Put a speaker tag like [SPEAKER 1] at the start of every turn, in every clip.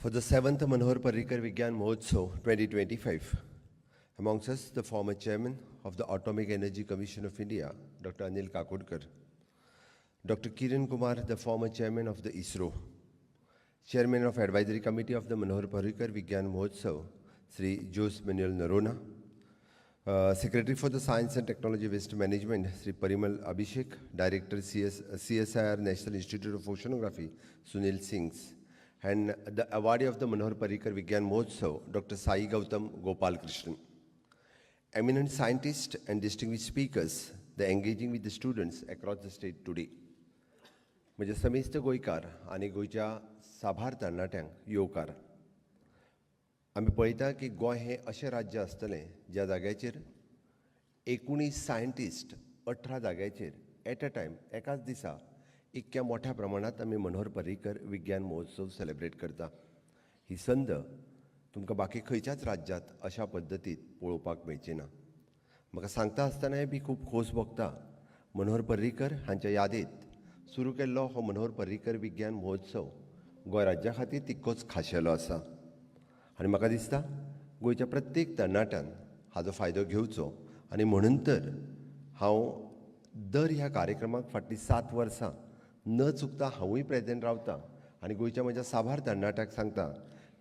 [SPEAKER 1] For the 7th Manohar Parrikar Vigyan Mahotsav 2025. Amongst us, the former chairman of the Atomic Energy Commission of India, Dr. Anil Kakodkar, Dr. Kiran Kumar, the former chairman of the ISRO, chairman of Advisory Committee of the Manohar Parrikar Vigyan Mahotsav, Sri Jose Manuel Noronha, Secretary for the Science and Technology Waste Management, Sri Parimal Abhishek, Director CSIR National Institute of Oceanography, Sunil Singh, and the awardee of the Manohar Parrikar Vigyan Mahotsav, Dr. Sai Gautam Gopal Krishnan. Eminent scientists and distinguished speakers, the engaging with the students across the state today. म्हणजे समेस्त गोंयकार आनी गोंयच्या साबार तरणाट्यांक येवकार. आमी पळयता की गोंय हें अशें राज्य आसतलें ज्या जाग्याचेर 19 सायंटिस्ट 18 जाग्याचेर एट अ टायम एकाच दिसा इतक्या मोठ्या प्रमाणांत आमी मनोहर पर्रीकर विज्ञान महोत्सव सेलेब्रेट करता. ही संद तुमकां बाकी खंयच्याच राज्यांत अशा पद्दतीत पळोवपाक मेळची ना. म्हाका सांगता आसतनाय बी खूब खोस भोगता. मनोहर पर्रीकर हांच्या यादीत सुरू केल्लो हो मनोहर पर्रीकर विज्ञान महोत्सव गोंय राज्या खातीर तितकोच खाशेलो आसा आनी म्हाका दिसता गोंयच्या प्रत्येक तरणाट्यान हाजो फायदो घेवचो. आनी म्हणून तर हांव दर ह्या कार्यक्रमाक फाटलीं 7 वर्सां न चुकता हांवूय प्रेजेंट रावता आनी गोंयच्या म्हज्या साबार तरणाट्यांक सांगता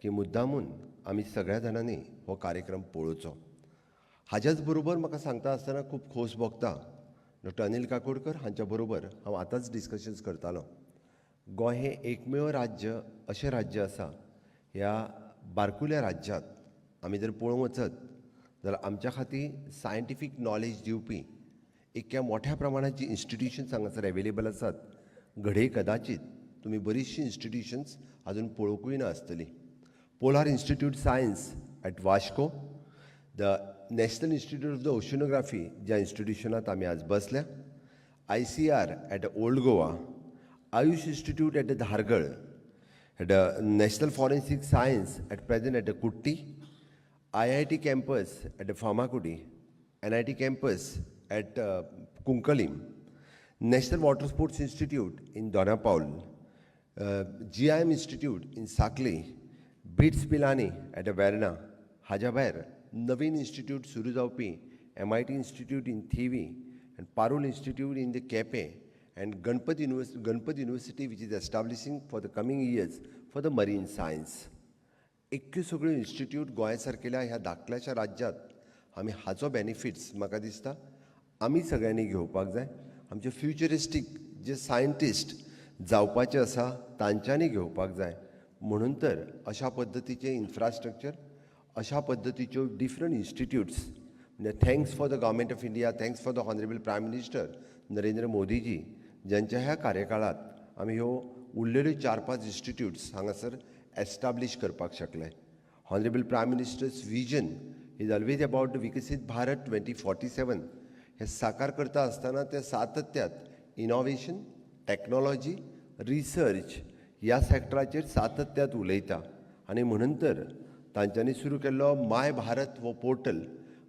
[SPEAKER 1] की मुद्दामून आमी सगळ्या जाणांनी हो कार्यक्रम पळोवचो. हाज्याच बरोबर म्हाका सांगता आसतना खूब खोस भोगता, डॉक्टर अनिल काकोडकर हांच्या बरोबर हांव आतांच डिस्कशन्स करतालो. गोंय हें एकमेव राज्य अशें राज्य आसा, ह्या बारकुल्या राज्यांत आमी जर पळोवंक वचत जाल्यार आमच्या खातीर सायंटिफीक नॉलेज दिवपी इतक्या मोठ्या प्रमाणांत जी इन्स्टिट्युशन्स हांगासर एवेलेबल आसात, घडये कदाचीत तुमी बरीचशीं इन्स्टिट्युशन्स आजून पळोवंकूय ना आसतलीं. Polar Institute Science at Vasco, the National Institute of the Oceanography ज्या इन्स्टिट्युशनांत आमी आज बसल्या, ICR at Old Goa, AYUSH Institute at Dhargal, at the National Forensic Science at present at the Kutty, IIT campus at the Farmagudi, NIT campus at Cuncolim, National Water Sports Institute in Dona Paula, GIM Institute in Sanquelim, BITS Pilani at Verna. हाज्या भायर नवीन institute सुरू जावपी MIT Institute in Thivim and Parul Institute in the Quepem and Ganpat University, which is establishing for the coming years for the marine science. इतक्यो सगळ्यो institute गोंया सारकेल्या ह्या धाकल्याशा राज्यांत आमी हाचो बेनिफिट्स म्हाका दिसता आमी सगळ्यांनी घेवपाक जाय. आमचे फ्युचरिस्टीक जे सायंटिस्ट जावपाचे आसा तांच्यांनी घेवपाक जाय. म्हणून तर अशा पद्दतीचें इन्फ्रास्ट्रक्चर, अशा पद्दतीच्यो डिफरंट इन्स्टिट्यूट्स, म्हणजे thanks for the Government of India, thanks for the Honourable Prime Minister Narendra Modiji, ज्यांच्या ह्या कार्यकाळांत आमी ह्यो उरलेल्यो चार पांच इन्स्टिट्यूट्स हांगासर एस्टाब्लीश करपाक शकले. Honourable Prime Minister's vision is always about the Viksit Bharat 2047. हे साकार करता आसतना ते सातत्यात इनोवेशन, टॅक्नॉलॉजी, रिसर्च ह्या सॅक्टराचेर सातत्यात उलयता. आनी म्हणून तर तांच्यांनी सुरू केल्लो माय भारत हो पोर्टल.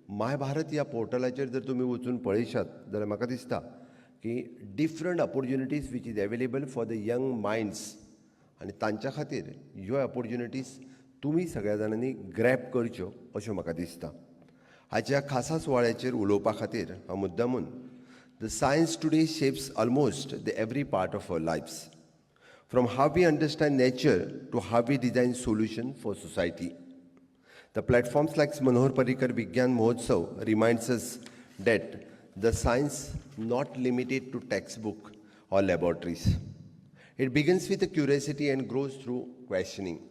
[SPEAKER 1] माय भारत ह्या पोर्टलाचेर जर तुमी वचून पळयशात जाल्यार म्हाका दिसता की different opportunities which is available for the young minds आनी तांच्या खातीर ह्यो ऑपोर्च्युनिटीज तुमी सगळ्या जाणांनी ग्रॅब करच्यो अशें म्हाका दिसता. हाच्या खासा सुवाळ्याचेर उलोवपा खातीर हांव मुद्दामून, the science today shapes almost the every part of our lives, from how we understand nature to how we design solution for society. The platforms like Manohar Parrikar Vigyan Mahotsav reminds us that the science not limited to textbook or laboratories. It begins with a curiosity and grows through questioning.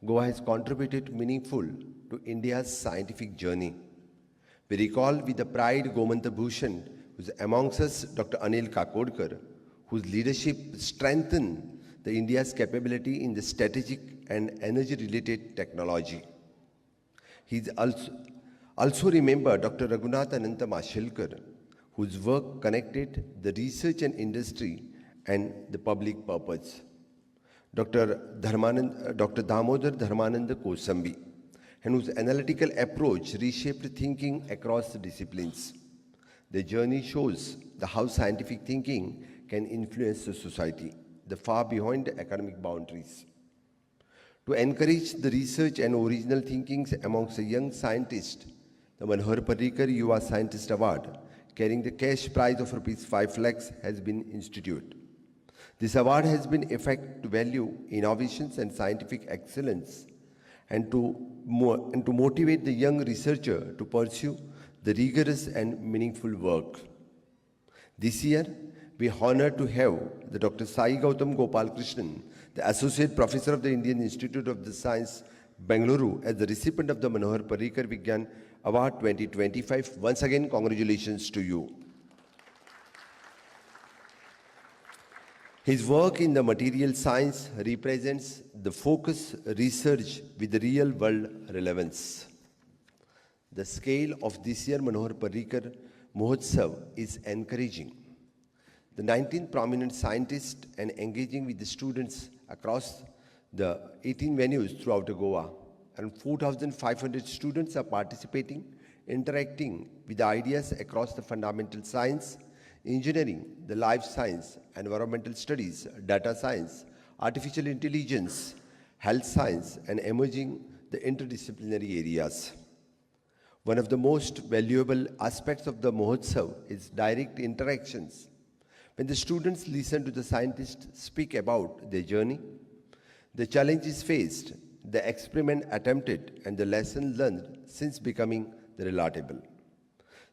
[SPEAKER 1] Goa has contributed meaningful to India's scientific journey. We recall with the pride Gomant Bhushan, who's amongst us, Dr. Anil Kakodkar, whose leadership strengthened the India's capability in the strategic and energy-related technology. He's also remember Dr. Raghunath Ananta Mashelkar, whose work connected the research and industry and the public purpose. Dr. Damodar Dharmanand Kosambi, and whose analytical approach reshaped thinking across disciplines. The journey shows the how scientific thinking can influence the society, the far beyond academic boundaries. To encourage the research and original thinkings amongst the young scientists, the Manohar Parrikar Yuva Scientist Award, carrying the cash prize of rupees 5 lakhs, has been instituted. This award has been effect to value innovations and scientific excellence and to motivate the young researcher to pursue the rigorous and meaningful work. This year, we honored to have the Dr. Sai Gautam Gopal Krishnan, the Associate Professor of the Indian Institute of the Science, Bengaluru, as the recipient of the Manohar Parrikar Vigyan Award 2025. Once again, congratulations to you. His work in the material science represents the focus research with real world relevance. The scale of this year Manohar Parrikar Mahotsav is encouraging. The 19 prominent scientists and engaging with the students across the 18 venues throughout Goa. And 4,500 students are participating, interacting with the ideas across the fundamental science, engineering, the life science, environmental studies, data science, artificial intelligence, health science, and emerging the interdisciplinary areas. One of the most valuable aspects of the Mahotsav is direct interactions. When the students listen to the scientists speak about their journey, the challenges faced, the experiment attempted, and the lesson learned since becoming the relatable.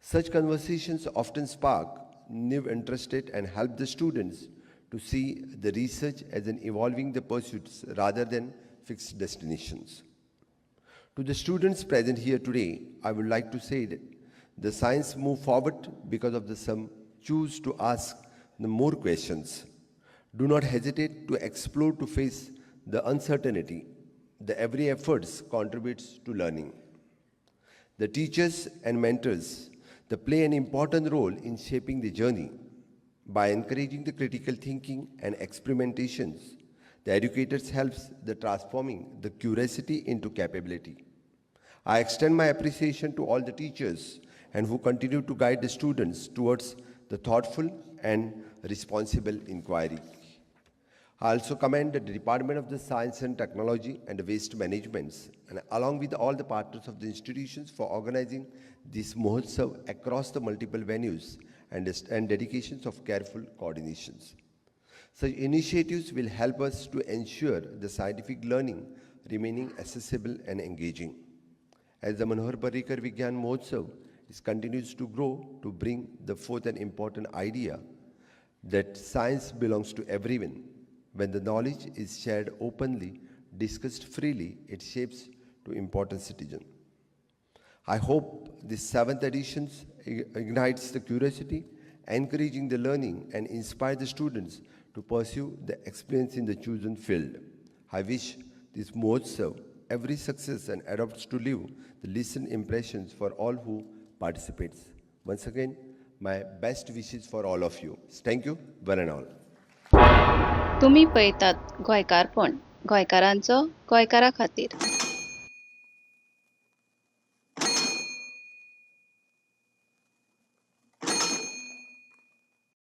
[SPEAKER 1] Such conversations often spark new interest and help the students to see the research as an evolving the pursuits rather than fixed destinations. To the students present here today, I would like to say that the science move forward because of the some choose to ask the more questions. Do not hesitate to explore, to face the uncertainty. The every efforts contributes to learning. The teachers and mentors, they play an important role in shaping the journey. By encouraging the critical thinking and experimentations, the educators helps the transforming the curiosity into capability. I extend my appreciation to all the teachers and who continue to guide the students towards the thoughtful and responsible inquiry. I also commend the Department of the Science and Technology and Waste Managements, and along with all the partners of the institutions, for organizing this Mahotsav across the multiple venues and dedications of careful coordinations. Such initiatives will help us to ensure the scientific learning remaining accessible and engaging. As the Manohar Parrikar Vigyan Mahotsav is continues to grow to bring the forth an important idea that science belongs to everyone. When the knowledge is shared openly, discussed freely, it shapes to important citizen. I hope this seventh edition ignites the curiosity, encouraging the learning, and inspire the students to pursue the experience in the chosen field. I wish this Mahotsav every success and adopts to leave the listen impressions for all who participates. Once again, my best wishes for all of you. Thank you, one and all.
[SPEAKER 2] तुमी पळयतात गोंयकारपण, गोंयकारांचो गोंयकारा खातीर.